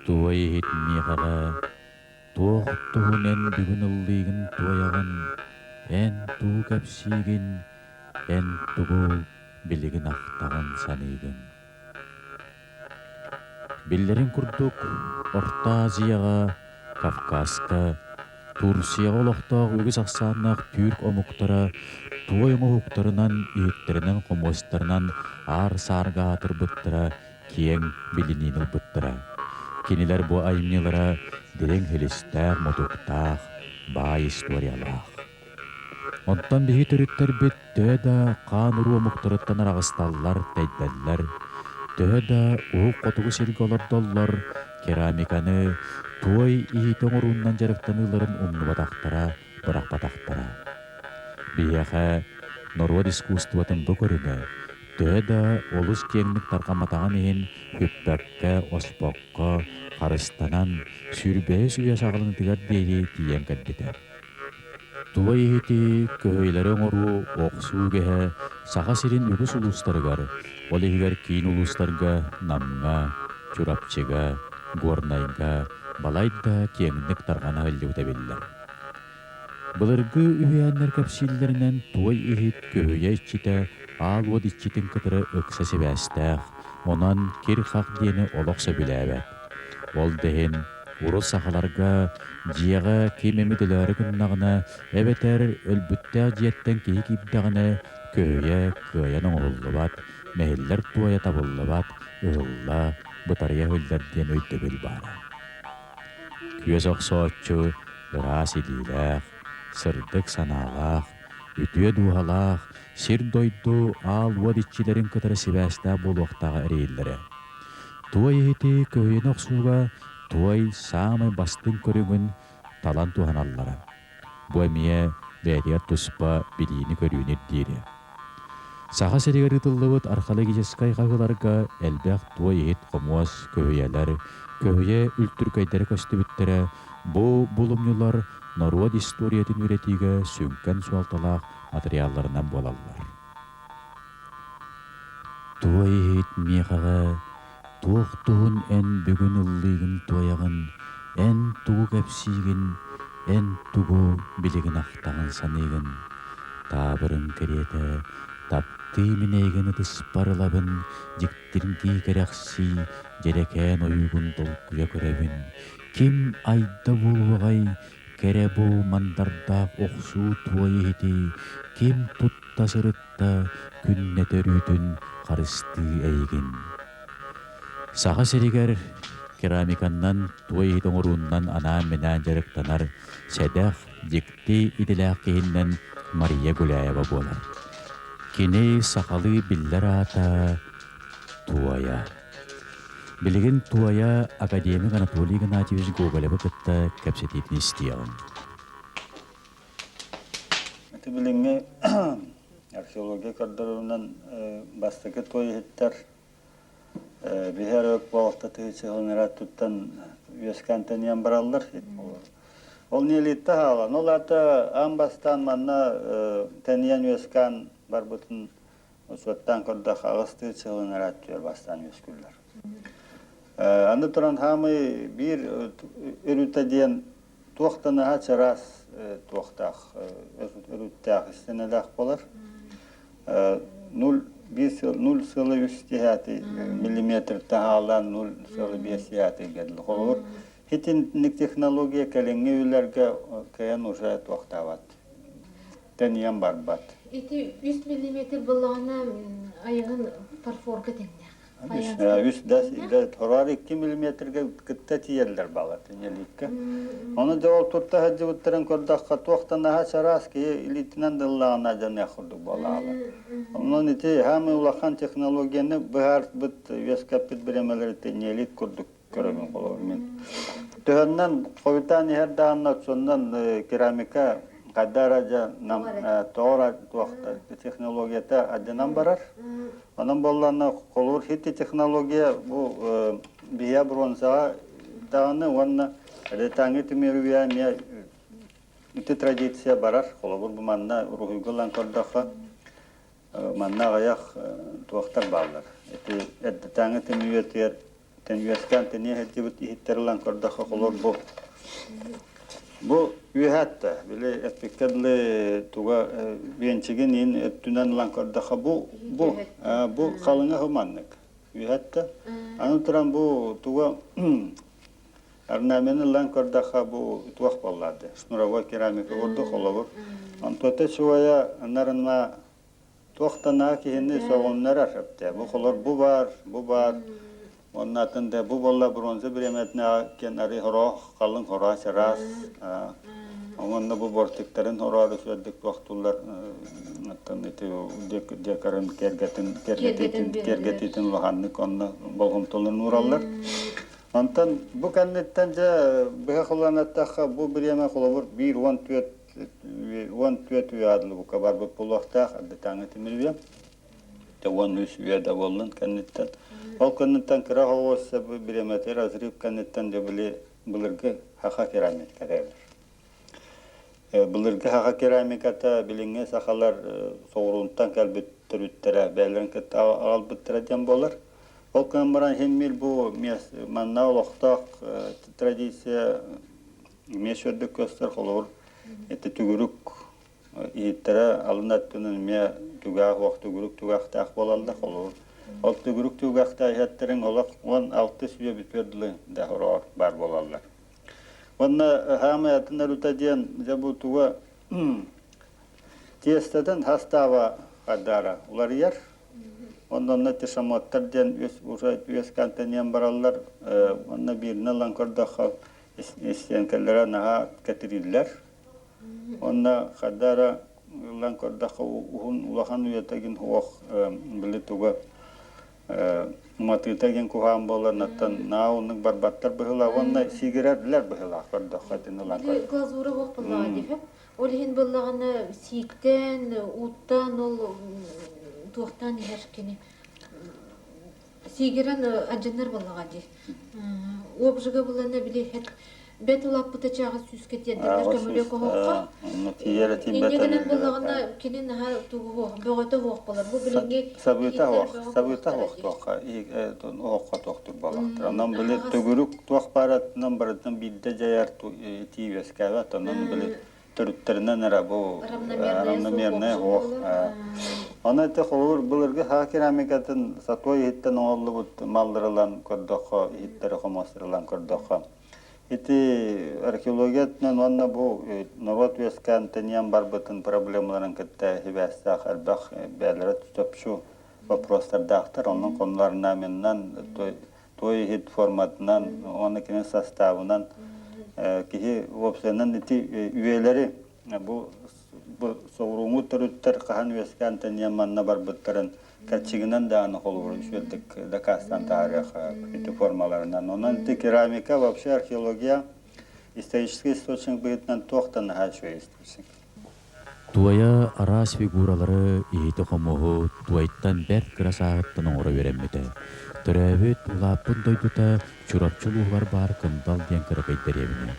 Туой иһит миэхэҕэ туох туһун эн бүгүн ыллыыгын туойаҕын, эн тугу кэпсиигин, эн тугу билигин ахтаҕын саныыгын. Биллэрин курдук, Орто Азияҕа, Кавказка, Турцияҕа олохтоох үгүс ахсааннаах түүрк омуктара туой оҥоһуктарынан, иһиттэринэн-хомуостарынан аар-саарга аатырбыттара, киэҥ билиниини ылбыттара. Кинилэр бу айымньылара дириҥ силистээх-мутуктаах, баай историялаах. Онтон биһиги төрүттэрбит төһө да хаан-уруу омуктарыттан араҕысталлар, тэйдэллэр, төһө да уһук хотугу сиргэ олордоллор, керамиканы туой иһити оҥоруунан дьарыктаныыларын умнубатахтара, бырахпатахтара. Биһиэхэ норуот искусствотын бу көрүҥэ төһө да олус киэҥник тарҕамматаҕын иһин бүппэккэ, оспокко, харыстанан, сүүрбэһис үйэ саҕаланыытыгар диэри тиийэн кэлбитэ. Тула иһити, көһүйэлэри оҥоруу, охсуу үгэһэ Саха сирин үгүс улуустарыгар, ол иһигэр киин улуустарга Намҥа, Чурапчыга, Горнайга балайда киэҥник тарҕана сылдьыбыта биллэр. Былыргы үһүйээннэр кэпсииллэринэн туой иһит көһүйэ иччитэ аал уот иччитин кытары ыкса сибээстээх, онон кир-хах диэни олох сөбүлээбэт. Ол да иһин Урут сахаларга дьиэҕэ ким эмит өлөөрү гыннаҕына эбэтэр өлбүттээх дьиэттэн киһи киирдэҕинэ көһүйэ кыайан оҥоһуллубат, мэһиллэр туойа табыллыбат, ыһылла, бытарыйа иһиллэр диэн өйдөбүл баара. Күөс охсооччу ыраас илиилээх, сырдык санаалаах, үтүө дууһалаах, сир-дойду аал-уот иччилэрин кытары сибээстээх буолуохтааҕа эрэйиллэрэ. Туой иһити көһүйэни охсууга туой саамай бастыҥ көрүҥүн талан туһаналлара. Бу эмиэ бэйэтигэр туспа билиини-көрүүнү ирдиирэ. Саха сиригэр ыытыллыбыт археологическай хаһыыларга элбэх туой иһит хомуос, көһүйэлэр, көһүйэ үлтүркэйдэрэ көстүбүттэрэ, бу булумньулар норуот историятын үөрэтиигэ сүҥкэн суолталаах матырыйаалларынан буолаллар. Туой иһит миэхэҕэ туох туһун эн бүгүн ыллыыгын туойаҕын, эн тугу кэпсиигин, эн тугу билигин ахтаҕын саныыгын. Таабырын кэриэтэ таптыы мин эйигин ытыспар ылабын, дьиктиргии кэрэхсии, дьэрэкээн ойуугун долгуйа көрөбүн. Ким айда буолуоҕай кэрэ бу мандардаах охсуу туой иһити, ким тутта сырытта күннэтэ өрүүтүн харыстыы эйигин. Саха сиригэр керамиканнан туой иһит оҥорууннан анаан-минээн дьарыктанар сэдэх, дьикти идэлээх киһиннэн Мария Гуляева буолар. Кини сахалыы биллэр аата Туойа. Билигин Туойа академик Анатолий Игнатьевич Гоголевы кытта кэпсэтиитин истиэҕиҥ. Ити билиҥҥи археология көрдөрүүнэн бастакы туой иһиттэр биһэр өк буолта тыһыынча туттан үөскээн тэнийэн бараллар. Ол неолитта хаалан, ол аата аан бастаан манна тэнийэн үөскээн барбытын Учуоттаан көрдөх аҕыстыы сылын ырааттыыр бастаан үөскүүллэр. Аны туран хаамый биир өрүтэ диэн туох да наһаа чараас туохтаах өрүттээх истинэлээх буолар. 0,3 десятый миллиметр таһаалаан 0,5 десятый кэлли. Холобур, хитинник технология кэлиҥҥи үлэргэ кыайан уже туохтаабат. Тэнийэн барбат. Ити үс миллиметр буоллаҕына айаҕын фарфорга тэҥнээх. Үс да хороор 2 миллиметргэ кытта тиийэллэр балар тэнэликкэ. Ону да ол турта сылдьыбыттарын көрдөххө туохтан наһаа чараас киһи илиитинэн да ыллаҕына дьаныах курдук буолаала. Онон ити хаамыы улахан технологияны быһаарбыт үөскэппит бириэмэлэри тэнэлик курдук көрөбүн холобур мин. Төһөннөн хойутаан иһэр даҕаны оччоннон керамика хайдара дьэ нам тоҕо туохта технологията адьанан барар. Онон буоллаҕына холуур хити технология бу биһиэ бронзаҕа даҕаны уонна ретаҥы түмүрүйэ эмиэ ити традиция барар. Холобур бу манна уруһуйга ылан көрдөххө манна аҕыйах туохтар бааллар. Ити эрдэтээҥи түмүүйэтигэр. Тэн үөскээн тэниэ сылдьыбыт иһиттэр ылан көрдөххө холор бу бу үөһэттэ били эппиккэ дылы туга венчигин иин өттүнэн ылан көрдөххө бу бу бу халыҥа хуманнык үөһэттэ аны туран бу туга орнамены ылан көрдөххө бу туох буоллаады шнуровой керамика курдук холобур онтуота чуойа нарынма Туох да наа киһини сөҕүннэрэр эбитэ. Бу холор бу баар, бу баар. Уонна атын да бу буолла бронза бириэмэтинээҕи киэн арый хороох, халыҥ хороох чараас. Уонна бу бортиктарын хороору үчүгэйдик туохтууллар оттон ити декорын киэргэтин киэргэтиитин киэргэтиитин улаханнык онно болҕомтолорун уураллар. Онтон бу кэнниттэн дьэ быһа холоон эттэххэ бу бириэмэ холобур 1-14 14 үйэ адлыбыкка барбыт буолуохтаах, эрдэтээҥи тимир үйэ. 13 үйэ да буоллун кэнниттэн. Ол кэнниттэн кыра оҕуоса бириэмэтигэр разрыв кэнниттэн дьэ били былыргы саха керамиката кэлэр. Былыргы саха керамиката билиҥҥи сахалар соҕуруунтан кэлбит төрүттэрэ бэйэлэрин кытта аҕалбыттара диэн буолар. Ол гынан баран иһин бу манна олохтоох традиция Эмиэ сөрдүк көстөр, холобур, ити түгүрүк иһиттэрэ алын өттүнэн эмиэ түгээх уох түгүрүк түгэхтээх буолаллар, холобур. Ол түгүрүк түгэхтээх иһэттэриҥ олох 16 үйэ бүтүөр дылы да хороҕор баар буолаллар. Уонна хаамай атын өрүтэ диэн, дьэ бу туга тиэстэтин хастааба хардаара уларыйар. Онно тишамоттар диэн үс уже үөскээн бараллар. Уонна бииринэ ылан көрдөххө истиэнкэлэрэ наһаа кэтирииллэр. Уонна хайда эрэ ылан көрдөххө уһун улахан үйэтэгин уох били туга уматыыта диэн куһаан буолан оттон наа оннук барбаттар быһыылаах уонна сиигирэрдилэр быһыылаах көрдөххө итини ылан Били глазура уох буоллаҕа дии Ол иһин буоллаҕына сииктэн, ууттан ол туохтаан иһэр кини Сиигирэн алдьанар буоллаҕа дии. Уобжига булана били бэт улааппыта чааҕа сүүскэ тиэрдэллэр көмүлүөк оһоххо. Инньэ гынан буоллаҕына кини наһаа тугу уох бөҕөтө уох буолар. Бу билиҥҥи Сабыыта оһох, сабыыта оһох туохха оһоххо туохтур буоллахтар. Онон били төгүрүк туох баарынан барытын биирдэ дьайар итии үөскээбэт. Онон били төрүттэринэн эрэ бу равномерное суох. Аны ити холобур былыргы саха керамикатын сатуой иһиттэн оҥоһуллубут малларылан көрдөххө, иһиттэри хомуостарылан көрдөххө, ити археология өттүнэн уонна бу норуот үөскээн тэнийэн барбытын проблемаларын кытта сибээстээх элбэх бэйэлэрэ чопчу вопростардаахтар. Онон орнаменынан той иһит форматынан уонна кини составынан киһи уопсайынан ити үйэлэри бу бу соҕурууҥу төрүттэр хаһан үөскээн тэнийэн манна барбыттарын кэрчигинэн даҕаны холобурун үчүгэйдик дакаастаан таһаарыах ити формаларынан. Онон ити керамика вообще археология исторический источник быһыытынан туох да наһаа үчүгэй источник. Туойа араас фигуралары иһити-хомуоһу туойтан бэрт кыра сааһыттан оҥоро үөрэммитэ. Төрөөбүт, улааппыт дойдута Чурапчы улууһугар баар Кындал диэн кыракый дэриэбинэ.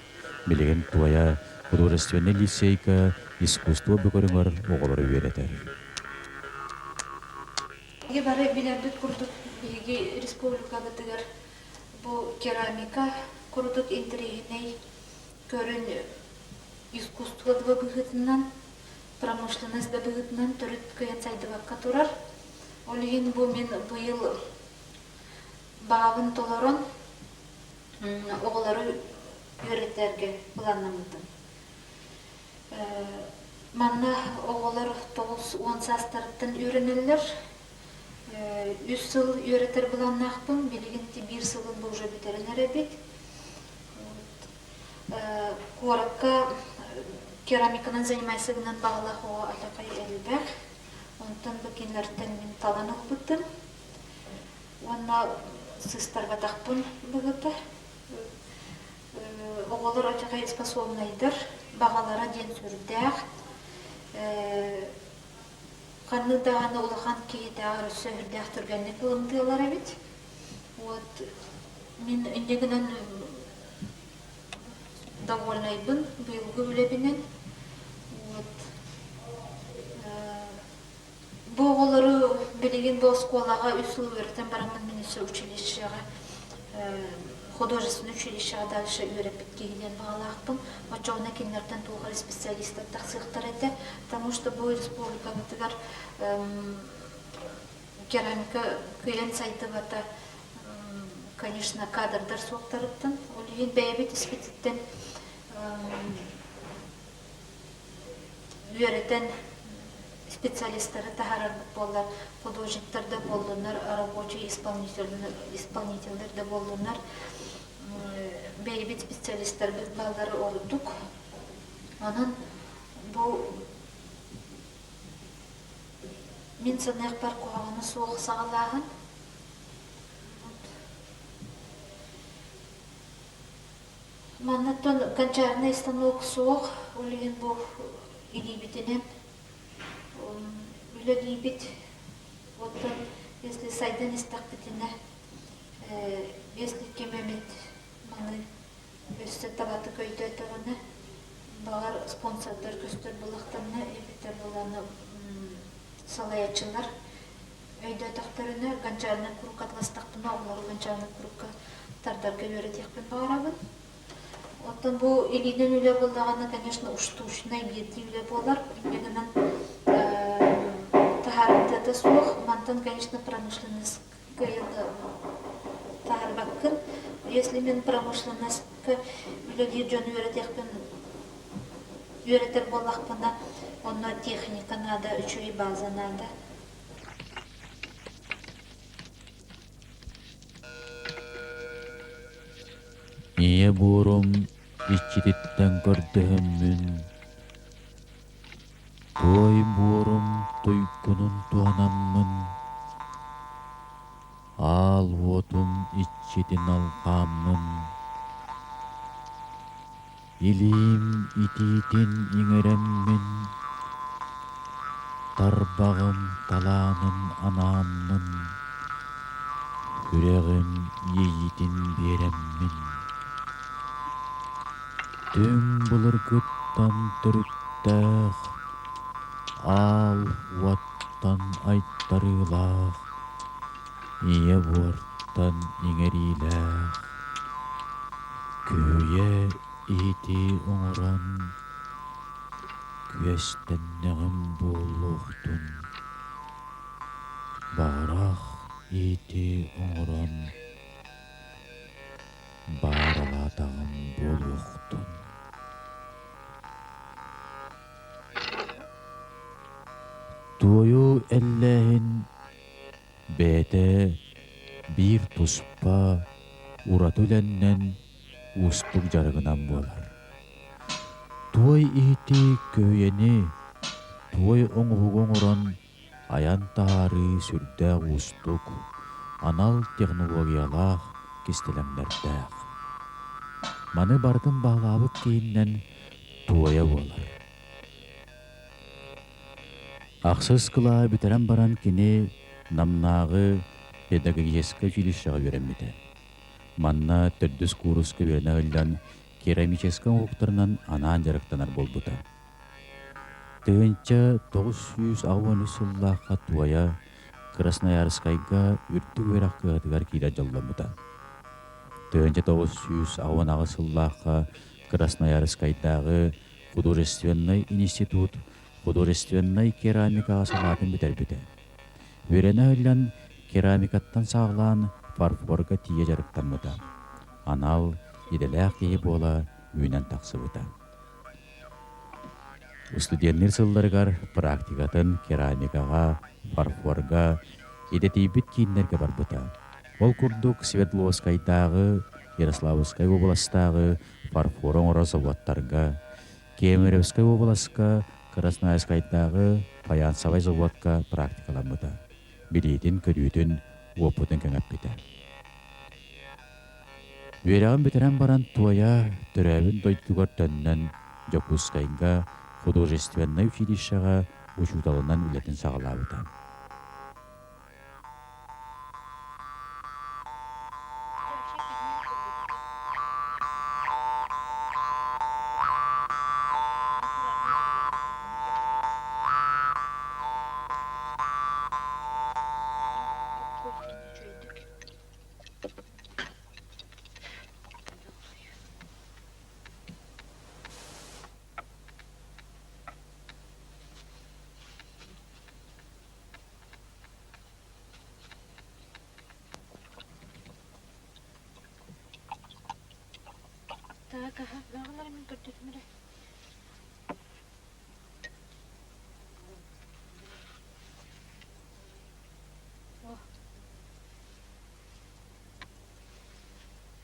Билигин Туойа художественнай лицейгэ искусство бөкөрүҥэр оҕолору үөрэтэр. Биһиги бары билэрбит курдук, биһиги республикабытыгар бу керамика курдук интэриэһинэй көрүн искусство да быһыытынан, промышленность да быһыытынан төрүт кыайан сайдыбакка турар. Ол иһин бу мин быйыл баҕабын толорон оҕолору үөрэтэргэ былааннаммытым. Манна оҕолор 90 саастарыттан үөрэнэллэр. Үс сыл үөрэтэр былааннаахпын. Билигин биир сылын бу уже бүтэрэн эрэбит. Куоракка керамиканан занимайся гынан баҕалаах оҕо алакай элбэх. Онтон бу кинилэртэн мин талан ылбытым. Уонна сыыстарбатахпын быһыта. Оҕолор отякай способнайдар, баҕалара диэн сүрдээх. Ханнык даҕаны улахан киһитээҕэр өссө сүрдээх түргэнник ылымтыалар эбит. Вот мин инньэ гынан довольнайбын быйылгы үлэбинэн. Вот бу оҕолору билигин бу оскуолаҕа үс сыл үөрэтэн бараммын мин өссө училищеҕа Художественнай училищеҕа дальше үөрэппит киһи диэн баҕалаахпын. Оччоҕуна кинилэртэн туох эрэ специалистар тахсыахтара этэ. Потому что бу республикабытыгар керамика кыайан сайдыбата, конечно, кадрдар суохтарыттан. Ол иһин бэйэбит испититтэн үөрэтэн специалистары таһаарарбыт буоллар, художниктар да буоллуннар, рабочий исполнителлэр да буоллуннар, бэйэбит специалистарбыт бааллара ордук. Онон бу мин саныахпар куһаҕана суох саҕалааһын. Маннаттан гончарный станок суох, ол иһин бу илиибитинэн үлэлиибит. Оттон если сайдан истэхпитинэ, если ким эмит маны өссө табатык өйдөөтөҕүнэ, баҕар спонсордар көстөр буоллахтарына эбэтэр былааны салайааччылар Өйдөөтөхтөрүнэ, гончарнай курукка атыластахпына, оҕолору гончарнай курукка тардарга үөрэтиэхпин баҕарабын. Оттон бу илиинэн үлэ буоллаҕына, конечно, штучнай биирдии үлэ буолар. Инньэ гынан таһаарымтыата суох. Мантан, конечно, промышленность таһаарбаккын. Если мин промышленностька үлэлиир дьону үөрэтиэхпин үөрэтэр буоллахпына, онно техника наада, үчүгэй база наада. Ийэ буорум иччититтэн көрдөһөммүн, туой буорум туйгунун туһанаммын, аал уотум иччитин алҕааммын, Илиим итиитин иҥэрэммин, тарбаҕым талаанын анааммын, сүрэҕим иэйиитин биэрэммин, түҥ былыргыттан төрүттээх, аал уоттан айтарыылаах, ийэ буортан иҥэриилээх Күөйэ иһити оҥорон күөстэннэҕим буолуохтун, баҕарах иһити оҥорон бааралаатаҕым буолуохтун. Туойу эллээһин Бэйэтэ биир туспа ураты үлэннэн уустук дьарыгынан буолар. Туой иһити көһүйэни туой оҥоһугу оҥорон айан таһаарыы сүрдээх уустук, анал технологиялаах кистэлэҥнэрдээх. Маны барытын баһылаабыт киһиннэн туойа буолар. Ахсыс кылааһы бүтэрэн баран кини Намнааҕы педагогическай училищеҕа үөрэммитэ. Манна төрдүс кууруска үөрэнэ сылдьан керамическай оҥоһуктарынан анаан дьарыктанар буолбута. 1983 сыллаахха туойа Красноярскайга үрдүк үөрэх кыһатыгар киирэр дьолломмута. 1988 сыллаахха Красноярскайдааҕы художественнай институт художественнай керамикаҕа салаатын бүтэрбитэ. Үөрэнэ сылдьан керамикаттан саҕалаан фарфорга тиийэ дьарыктаммыта. Анал идэлээх киһи буола үүнэн тахсыбыта. Студенныыр сылларыгар практикатын керамикаҕа, фарфорга идэтийбит кииннэргэ барбыта. Ол курдук Свердловскайдааҕы, Ярославскай уобаластааҕы фарфор оҥорор заводтарга, Кемеровскай уобаласка Красноярскайдааҕы фаянсовай заводка практикаламмыта, билиитин-көрүүтүн, уопутун кэҥэппитэ. Үөрэҕин бүтэрэн баран туойа төрөөбүт дойдутугар төннөн Дьокуускайга художественнай училищеҕа учууталынан үлэтин саҕалаабыта. Так, аха, мөҕөлөр мин көрдөрүм эрэ.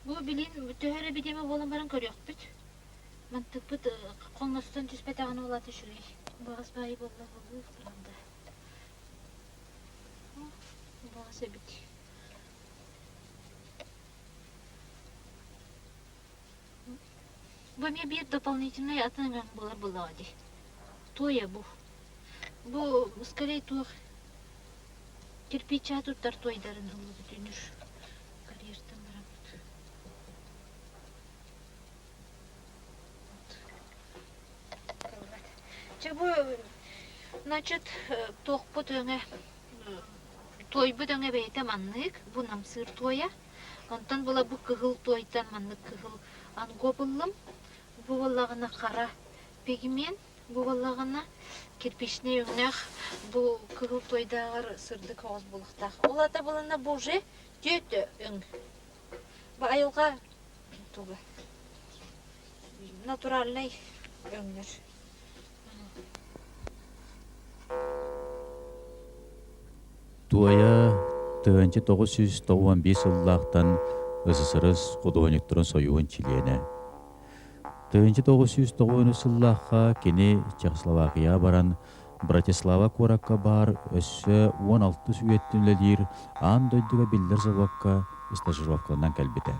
Бу билин төһө эрэ бидиэмэ буолан баран көрүөхпүт. Мантыкпыт хоҥностон түспэтэҕинэ ол аты үчүгэй. Баҕас баайы буолла буолуох туран да. Баҕас эбит. Бу эмиэ биир дополнительнай атын өҥ буолар буоллаҕа дии. Туойа бу. Бу скорее туох кирпича туттар туойдарын ыллыбыт үнүр карьертан бараммыт. Чэ бу значит туохпут өҥө туойбут өҥө бэйэтэ маннык бу намсыыр туойа онтон була бу кыһыл туойтан маннык кыһыл ангоб ыллым бу буоллаҕына хара пигмент бу буоллаҕына кирпичнэй өҥнөөх бу кыһыл туойдааҕар сырдык оҕус буолуохтаах ол ата буолана бу уже түөрт өҥ бу айылҕа туга натуральнай өҥнөр Туойа 1995 сыллаахтан СССР худуоһунньуктарын сойууһун чилиэнэ. 1993 сыллаахха кини Чехословакияҕа баран Братислава куоракка баар өссө 16 үйэттэн үлэлиир аан дойдуга биллэр заводка стажировкаланан кэлбитэ.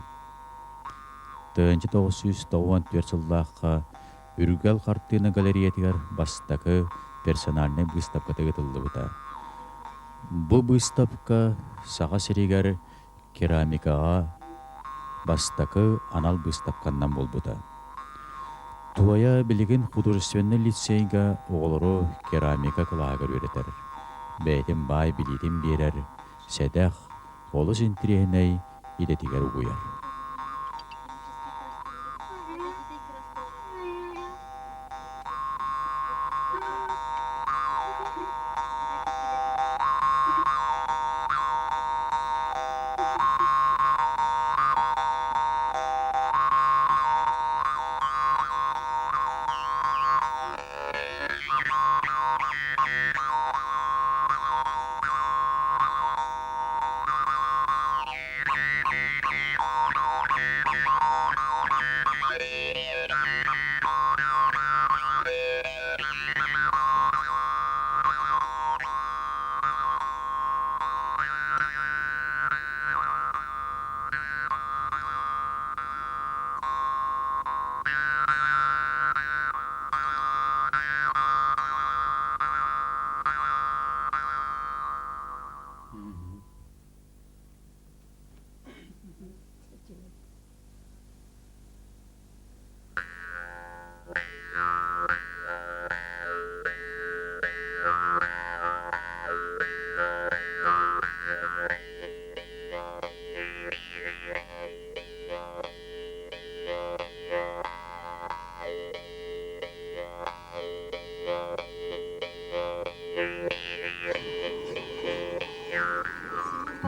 1994 сыллаахха Үргэл хартыына галереятыгар бастакы персональнай быыстапката ыытыллыбыта. Бу быыстапка Саха сиригэр керамикаҕа бастакы анал быыстапканнан буолбута. Туойа билигин художественнай лицейгэ оҕолору керамика кылааһыгар үөрэтэр, бэйэтин баай билиитин биэрэр, сэдэх, олус интириэһинэй идэтигэр угуйар.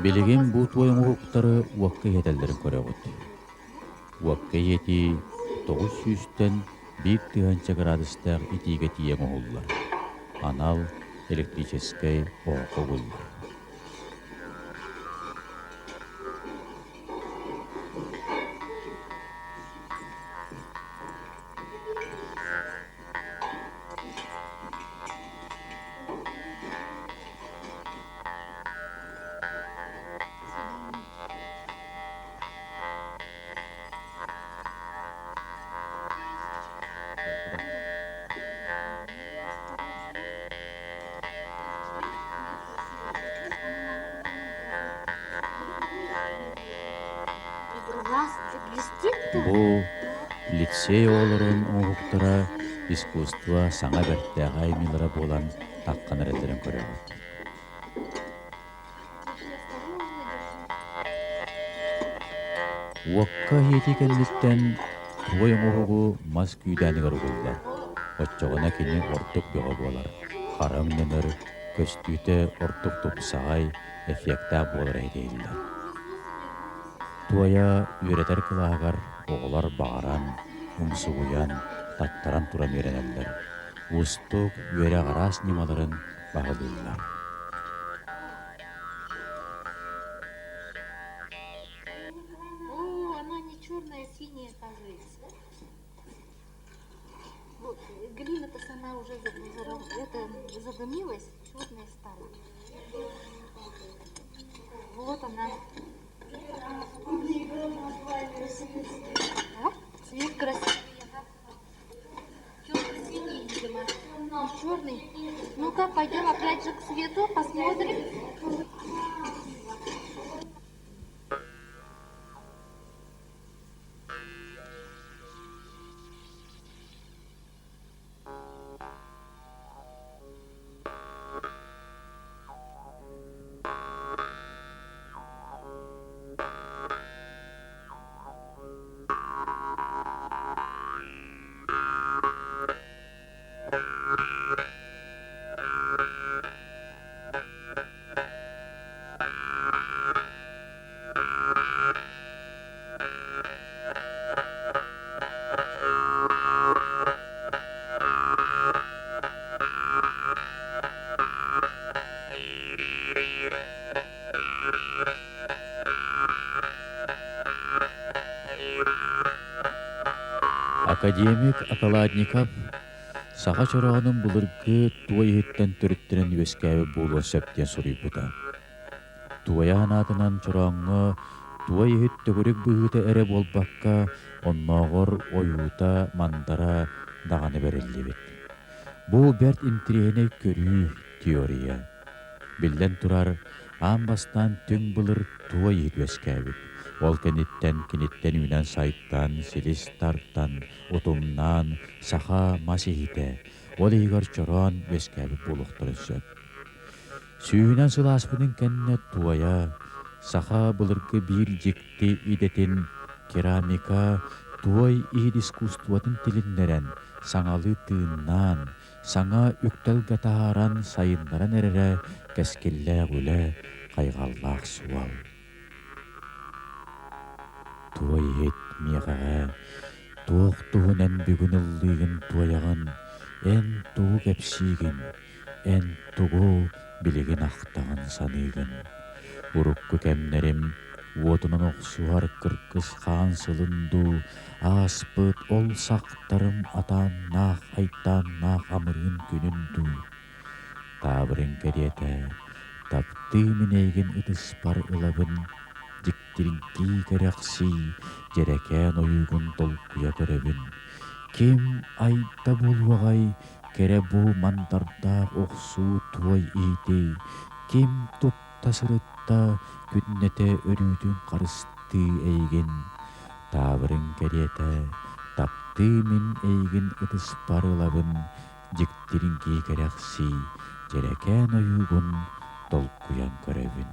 Билигин бу туой оҥоһуктары уокка иһэтэллэрин көрөҕүт. Уокка иһэтии 900-тэн 1000 градустаах итиигэ тиийэ оҥоһуллар. Анал электрическэй оһоххо угуллар. Бу лицей оҕолорун оҥоһуктара искусство саҥа бэртээхэй айымньылара буолан таххан эрэллэрин көрөҕүт. Уокка иһитии кэнниттэн туой оҥоһугу мас күүдээнигэр угуллар. Оччоҕуна кини ордук бөҕө буолар, хара өҥнөнөр, көстүүтэ ордук тупсаҕай, эффектээх буолара иһиллэр. Туойа үөрэтэр кылааһыгар оҕолор баҕаран, умсугуйан, таттаран туран үөрэнэллэр, уустук үөрэх араас ньымаларын баһылыыллар. О, она не черная, синяя, оказывается. Вот, глина-то сама уже это, задымилась, черная стала. Вот она. А? Цвет красивый. Темно-синий, видимо. Черный. Ну-ка, пойдем опять же к свету, посмотрим. Академик Околодников саха чороонун былыргы туой иһиттэн төрүттэрин үөскээбит буолуон сөп диэн суруйбута. Туойа санаатынан чорооҥҥо туой иһит төгүрүк быһыыта эрэ буолбакка, оннооҕор ойуута, мандара даҕаны бэриллибит. Бу бэрт интэриэһинэй көрүү, теория. Биллэн турар, аан бастаан түҥ былыр туой иһит үөскээбит. Ол кэнниттэн киниттэн үүнэн сайтан, силис тардан, утумнаан саха мас иһитэ, ол иһигэр чороон үөскээбит буолуохтарын сөп. Сүүһүнэн сыл ааспытын кэннэ туойа, саха былыргы биир дьикти идэтин керамика туой иһит искусствотын тилиннэрэн, саҥалыы тыыннаан, саҥа үктэлгэ таһааран сайыннаран эрэрэ кэскиллээх үлэ, хайҕаллаах суол. Туой иһит миэхэҕэ туох туһунан бүгүн ыллыыгын туойаҕын, эн тугу кэпсиигин, Эн тугу билигин ахтаҕын саныыгын? Урукку кэмнэрим уотунан охсуһар кыргыс хаан сылын дуу, ааспыт ол сахтарым атааннаах айдааннаах амырыын күнүн дуу? Таабырын кэриэтэ таптыы мин эйигин ытыспар ылабын, дьиктиргии кэрэхсии, дьэрэкээн ойуугун толкуйа көрөбүн. Ким айда буолуоҕай Кэрэ бу мандардаах охсуу туой иһитий, ким тутта сырытта күннэтэ өрүүтүн харыстыы эйигин, таабырын кэриэтэ таптыы мин эйигин ытыспар ылабын, дьиктиргии кэрэхсии, дьэрэкээн ойуугун толкуйан көрөбүн.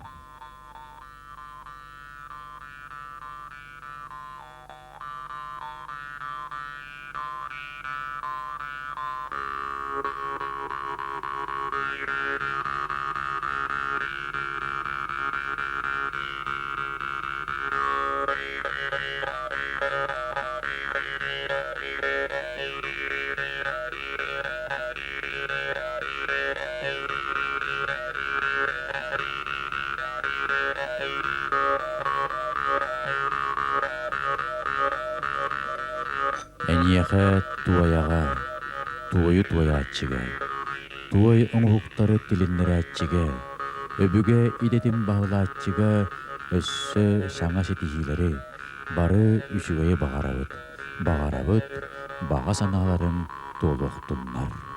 Эйиэхэ туойаҕа, туойу туойааччыга, туой оҥоһуктары тилиннэрээччигэ, өбүгэ идэтин баһылааччыга өссө саҥа ситиһиилэри, бары үчүгэйи баҕарабыт, баҕарабыт, баҕа санааларыҥ туолуохтуннар.